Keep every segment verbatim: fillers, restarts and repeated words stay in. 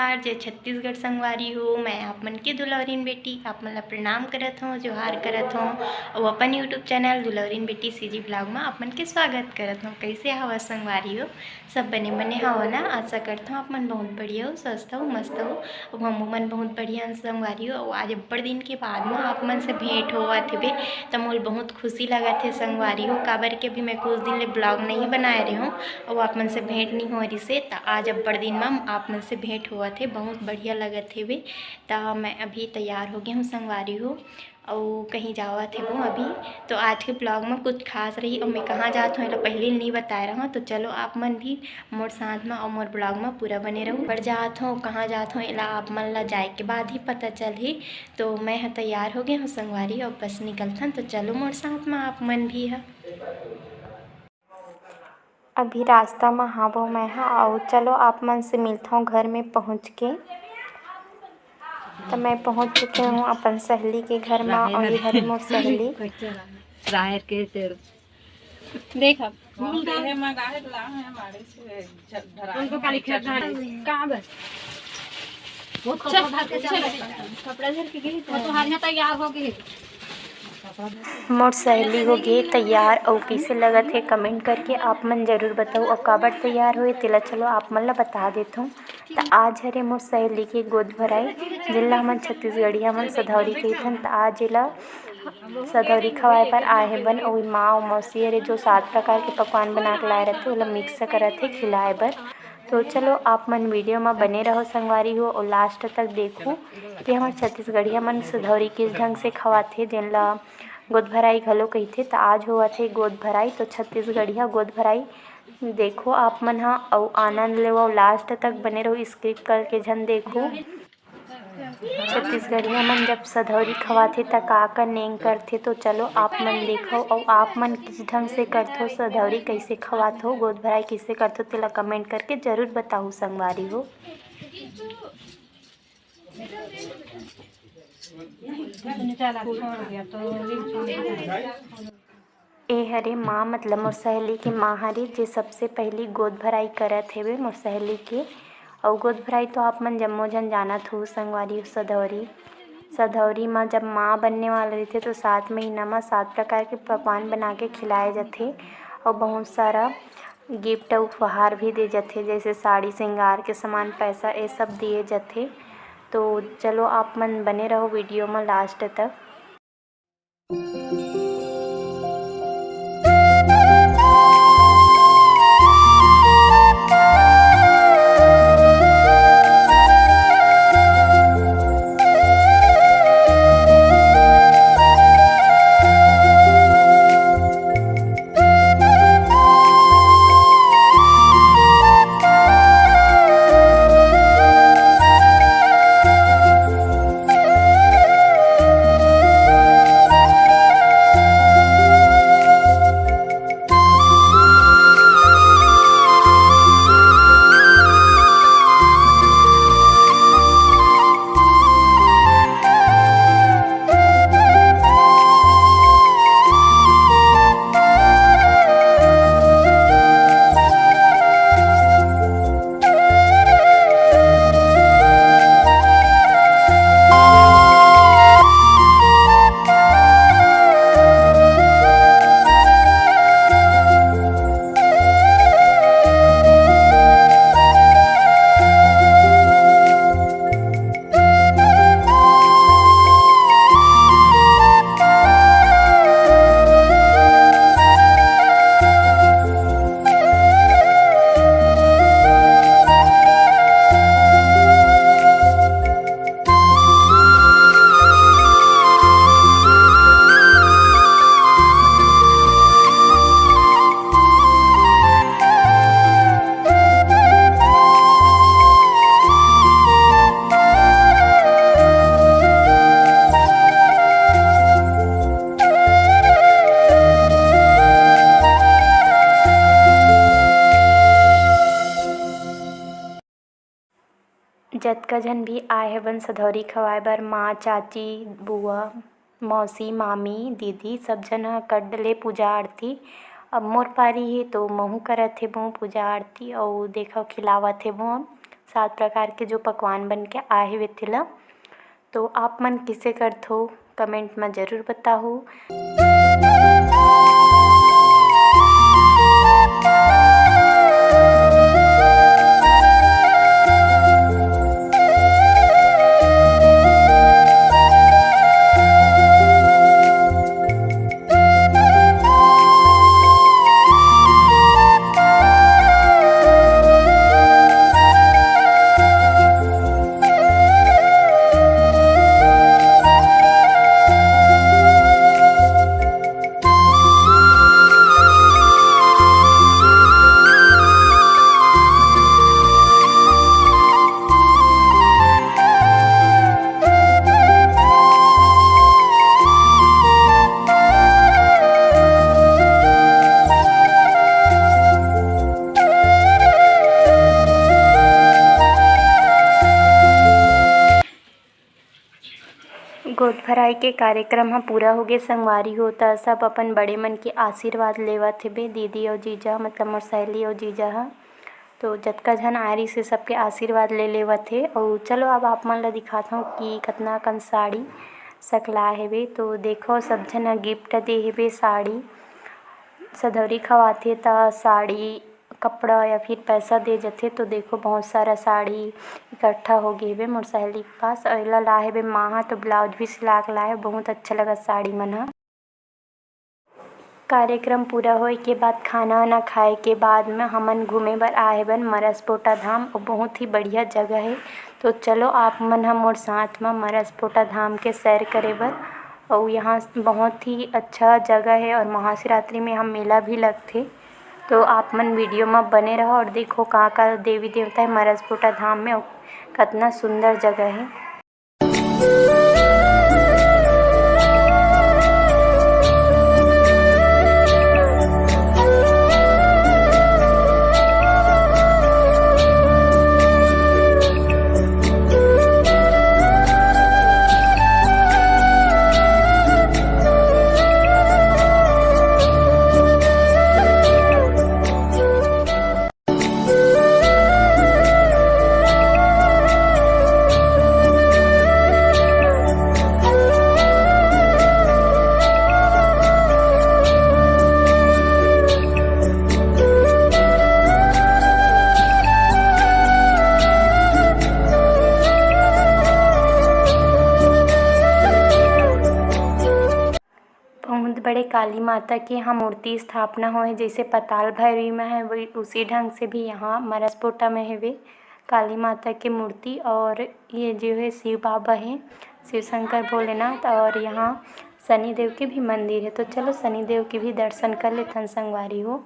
नमस्कार, जय छत्तीसगढ़ संगवारी हो। मैं आप मन के दुलौरिन बेटी, आप मन ला प्रणाम करत हौं, जोहार करत हौं, अउ अपन YouTube चैनल दुलौरिन बेटी CG vlog में आप मन के स्वागत करत हौं। कइसे हवव संगवारी हो? सब बने बने हवव ना? आशा करत हौं आप मन बहुत बढ़िया हो, स्वस्थ हो, मस्त हो। अउ हमू मन बहुत बढ़िया हन संगवारी हो। अउ आज अब्बड़ दिन के बाद म आप मन से भेंट होवत हेबे, त मोला बहुत खुशी लगत हे संगवारी हो, काबर के अभी मैं कुछ दिन ले vlog नहीं बनाए रहे हौं, अउ आप मन से भेंट नहीं हो रिसे, त आज अब्बड़ दिन म आप मन से भेंट होवत हे, बहुत बढ़िया लगत हेबे। त मैं अभी तैयार हो गे हौं संगवारी हो, अउ कहीं जावत हेबो अभी। तो आज के vlog म कुछ खास रही, अउ मैं कहाँ जात हौं, एला पहिली नहीं बताए रहौं। तो चलो आप मन भी मोर साथ म अउ मोर vlog म पूरा बने रहू। पर जात हौं, कहाँ जात हौं, एला आप मन ला जाए के बाद ही पता चलही। तो मैं ह तैयार हो गे हौं संगवारी, अउ बस निकलथन। तो चलो मोर साथ म आप मन भी ह। अभी रास्ता म हावो मैं ह, अउ चलो आप मन से मिलथौं घर में पहुँच के। त मैं पहुँच चुके हौं अपन सहेली के घर म, अउ ये हरे मोर सहेली। राहेर के तेल। देख अब। उनको काली खेत धान कहाँ बे? वो कपड़ा धर के चल। कपड़ा धर के गई तो। वो तो हारिया तैयार हो गई। मोर सहेली हो गे तैयार, अउ कइसे लगत हे comment करके आप मन जरूर बताओ, अउ काबर तैयार होए तेला चलो आप मन ला बता देथौं। त आज हरे मोर सहेली के गोद भराई, जेला हमन छत्तीसगढ़िया मन सधौरी कहिथन। त आज एला सधौरी खवाए बर आए हेबन, अउ माँ अउ मौसी हरे जो सात प्रकार के पकवान बना के लाए रथे, ओला mix करत हे खिलाए बर। तो चलो आप मन video म बने रहो संगवारी हो, अउ last तक देखो कि हमर छत्तीसगढ़िया मन सधौरी किस ढंग से खवाथे, जेन ला गोद भराई घलो कहिथे। त आज होवत हे गोद भराई, तो छत्तीसगढ़िया गोद भराई देखो आप मन ह, अउ आनंद लेवो, last तक बने रहो skip करके झन देखो। छत्तीसगढ़िया मन जब सधौरी खवाथे त का का नेंग करथे, तो चलो आप मन देखो, अउ आप मन किस ढंग से करथो सधौरी, कइसे खवाथो, गोद भराई कइसे करथो, तेला comment करके जरूर बताहू संगवारी हो। ए हरे माँ, मतलब मोर सहेली के माँ हरे, जे सबसे पहिली गोद भराई करत हेवे मोर सहेली के। अउ गोद भराई तो आप मन जम्मो झन जानत हो संगवारी, सधौरी। सधौरी म जब माँ बनने वाला रहिथे, तो सात महीना म सात प्रकार के पकवान बना के खिलाए जाथे, अउ बहुत सारा gift अउ उपहार भी दे जाथे, जैसे साड़ी, श्रृंगार के सामान, पैसा, ये सब दिए जाथे। तो चलो, आप मन बने रहो video म last तक। जतका झन भी आए हवन सधौरी खवाए बर, माँ, चाची, बुआ, मौसी, मामी, दीदी, सब झन ह कर डले पूजा आरती। अब मोर पारी हे तो महू करत हेबो पूजा आरती, अउ देखव खिलावत हेबो अब सात प्रकार के जो पकवान बन के आए हेवे तेला। तो आप मन किसे करथो, कमेंट में जरूर बताहू। गोद भराई के कार्यक्रम ह पूरा होगे संगवारी हो, त सब अपन बड़े मन के आशीर्वाद लेवत हेबे, दीदी अउ जीजा, मतलब मोर सहेली अउ जीजा ह। तो जतका झन आए रिहिस हे, सबके आशीर्वाद ले लेवत हे। अउ चलो, अब आप मन ल दिखात हव कि कतना कन साड़ी सकला हेबे। तो देखो, सब झन ह गिफ्ट दे हेबे साड़ी। सधौरी खवाथे त साड़ी, कपड़ा या फिर पैसा दे जथे। तो देखो, बहुत सारा साड़ी इकट्ठा हो गे हेबे मोर सहेली के पास। अउ एला ला हेबे माँ ह, तो ब्लाउज भी सिला के लाए, बहुत अच्छा लगत साड़ी मन ह। कार्यक्रम पूरा होए के बाद, खाना वाना खाए के बाद में हमन घूमे बर आए हवन मरसपोटा धाम। अउ बहुत ही बढ़िया जगह हे। तो चलो, आप मन ह मोर साथ म मरसपोटा धाम के सैर करे बर। अउ यहाँ बहुत ही अच्छा जगह हे अउ महाशिवरात्रि में यहाँ मेला भी लगथे। तो आप मन वीडियो म बने रहो अउ देखो का का देवी देवता हे मरसपोटा धाम में, अउ कतना सुंदर जगह हे। बहुत बड़े काली माता के यहाँ मूर्ति स्थापना होए, जैसे पताल भैरवी में है, वही उसी ढंग से भी यहाँ मरसपोटा में हेवे काली माता के मूर्ति। और ये जो है शिव बाबा है, शिव शंकर भोलेनाथ, और यहाँ शनि देव के भी मंदिर है। तो चलो, शनि देव के भी दर्शन कर लेथन संगवारी हो।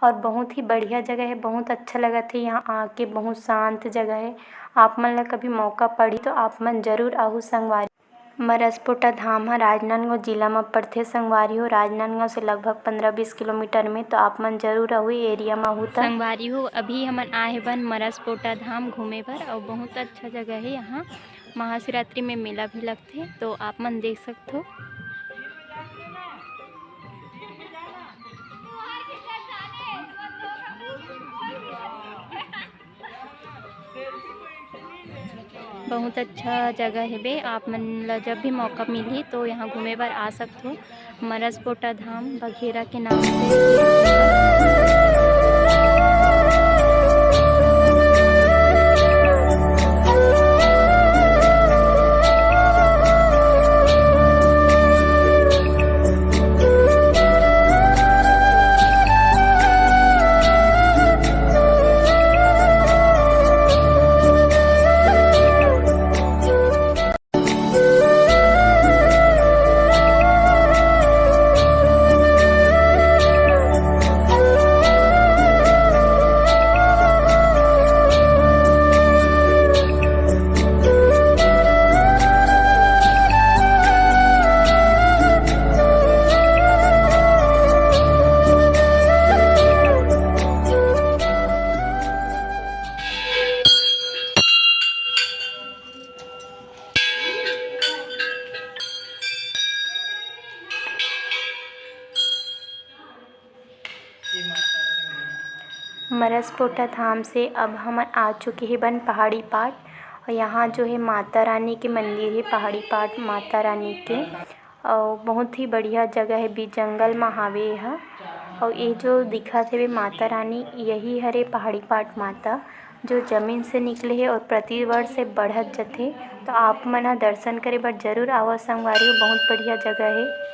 और बहुत ही बढ़िया जगह है, बहुत अच्छा लगत है यहाँ आके, बहुत शांत जगह है। आप मन ला कभी मौका पड़ी तो आप मन जरूर आहू संगवारी। मरसपोटा धाम ह राजनांदगांव जिला म पड़थे संगवारी हो। राजनांदगांव से लगभग पंद्रह बीस किलोमीटर में, तो आप मन जरूर आहू एरिया म आहू त। संगवारी हो, अभी हमन आए हवन मरसपोटा धाम घूमे बर, अउ बहुत अच्छा जगह है यहाँ। महाशिवरात्रि में मेला भी लगथे, तो आप मन देख सकथो। बहुत अच्छा जगह हेबे, आप मन ला जब भी मौका मिलही तो यहाँ घूमे बर आ सकथो। मरसपोटा धाम बघेरा के नाम से। मरसपोटा धाम से अब हमन आ चुके हे बन पहाड़ी पाट। और यहाँ जो है माता रानी के मंदिर है, पहाड़ी पाट माता रानी के। और बहुत ही बढ़िया जगह है, बीच जंगल में हावे एहा। और ये जो दिखत हवे माता रानी, यही हरे पहाड़ी पाट माता, जो जमीन से निकले हे और प्रति वर्ष से बढ़त जथे। तो आप मन ह दर्शन करे बर जरूर आवव संगवारी हो, बहुत बढ़िया जगह है।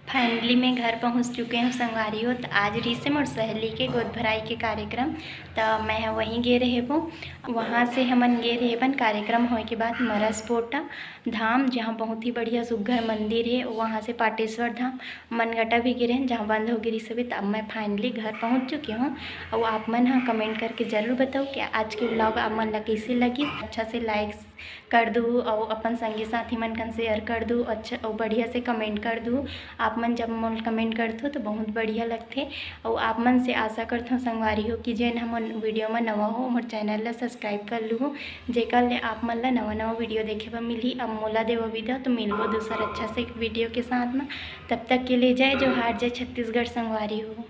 फाइनली मैं घर पहुंच चुके हूँ संगवारी हो। तो आज रिहिस हे मोर सहेली के गोद भराई के कार्यक्रम, तो मैं ह वहीं गे रहे हूँ। वहाँ से हमन गे रहे बन कार्यक्रम होए के बाद मरसपोटा धाम, जहाँ बहुत ही बढ़िया सुग्घर मंदिर है। वहाँ से पाटेश्वर धाम, मनगटा भी गे रहेन, जहाँ बंद हो गे रिहिस हवे। तो अब मैं फाइनली घर पहुँच चुके हूँ। और आप मन ह कमेंट करके जरूर बताओ कि आज के व्लॉग आप मन ला कैसे लगी। अच्छा से लाइक्स कर दू और अपन संगी साथी मन कन शेयर कर दू। अच्छा और बढ़िया से कमेंट कर दू। आप मन जब मोल कमेंट करथो तो बहुत बढ़िया लगथे। और आप मन से आशा करथो संगवारी हो कि जेन हमन वीडियो में नवा हो, मोर चैनल ला सब्सक्राइब कर लूहू, जेकर ले आप मन ला नवा नवा वीडियो देखे बर मिलही। अब मोला देवा विदा, तो मिलबो दूसर अच्छा से एक वीडियो के साथ में। तब तक के लिए जय जोहार, जय छत्तीसगढ़ संगवारी हो।